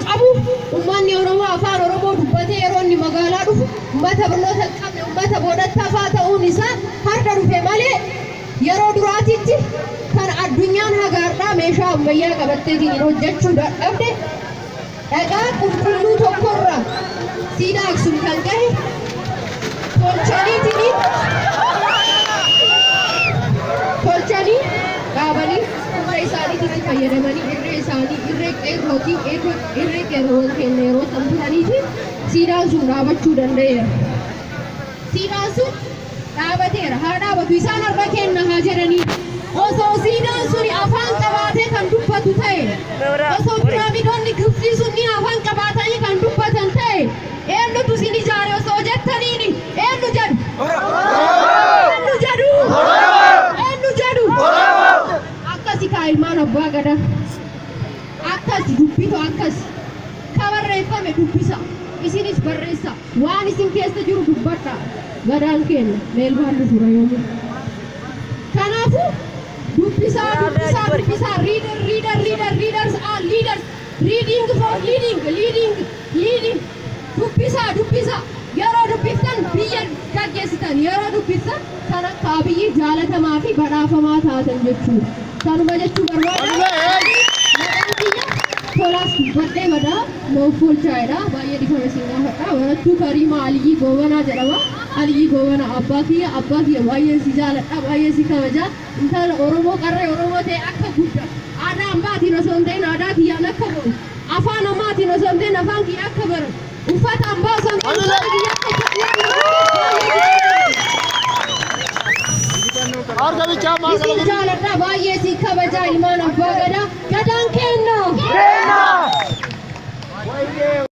qabu, uummanni Oromoo afaan Oromoo dubbatee yeroo inni magaalaa dhufu uummata barnoota hin qabne, uummata boodatti hafaa ta'uun isaa har'a dhufe malee, yeroo duraatitti kan addunyaan hagaardhaa meeshaa ammayyaa qabatteetiin hojjechuu dadhabde, dhagaa qulqulluu tokkorraa siidaa Aksum kan gahe tolchaniitiin tolchanii dhaabanii, humna isaaniitti fayyadamanii, irree isaanii, irree qeerrootiin, irree qeerroowwan keenya yeroo san turaniitiin siidaan sun dhaabachuu danda'eera. Siidaan sun dhaabateera. Haa dhaabatu, isaan har'a kenna haa jedhanii. Osoo siidaan suni afaan qabaatee kan dubbatu ta'e, osoo piraamidoonni Gibxii sunni afaan qabaatanii kan dubbatan ta'e, "Eenyutu isin ijaare?" osoo jettaniini, eenyu jedhu? Eenyu jedhu? Eenyu jedhu? Akkasi kaa, ilmaan abbaa gadaa. Akkas dubbitu, akkas ka barreeffame dubbisa. Isinis barreessa. Waan isin keessa jiru dubbadha. Gadaan keenya Meelbaan dhufuura yoomuu. Kanaafuu dubbisaa, dubbisaa, dubbisaa. Reader, reader, reader, readers are leaders. Reading for leading, leading, leading. Dubbisaa, dubbisaa. Yeroo dubbiftan biyya gaggeessitan, yeroo dubbiftan kan akka Abiyyi jaalatamaa fi badhaafamaa taatan jechuudha. Kanuma jechuu barbaada. Maqaan kiyya Tolaas dubbadhee badaa noof olchaa'edha. Baay'ee dhifama isin gaafadha. Barattuu Kariimaa Aliyyii Goobanaa jedhama. Aliyyii Goobanaa abbaa kiyya, abbaa kiyya, baay'een si jaaladha, baay'een si kabaja. Intala Oromoo, qarree Oromoo ta'e akka guddaa. Aadaa hambaatiin osoo hin ta'in aadaa kiyyaan akka baru. Afaan hammaatiin osoo hin ta'in afaan kiyya akka baru. Uffata hambaa osoo hin ta'in uffata kiyya akka uffatu. Harka bichaa maal? Isin jaaladha, baay'ee isin kabajaa, ilmaan abbaa gadaa. Gadaan kenna.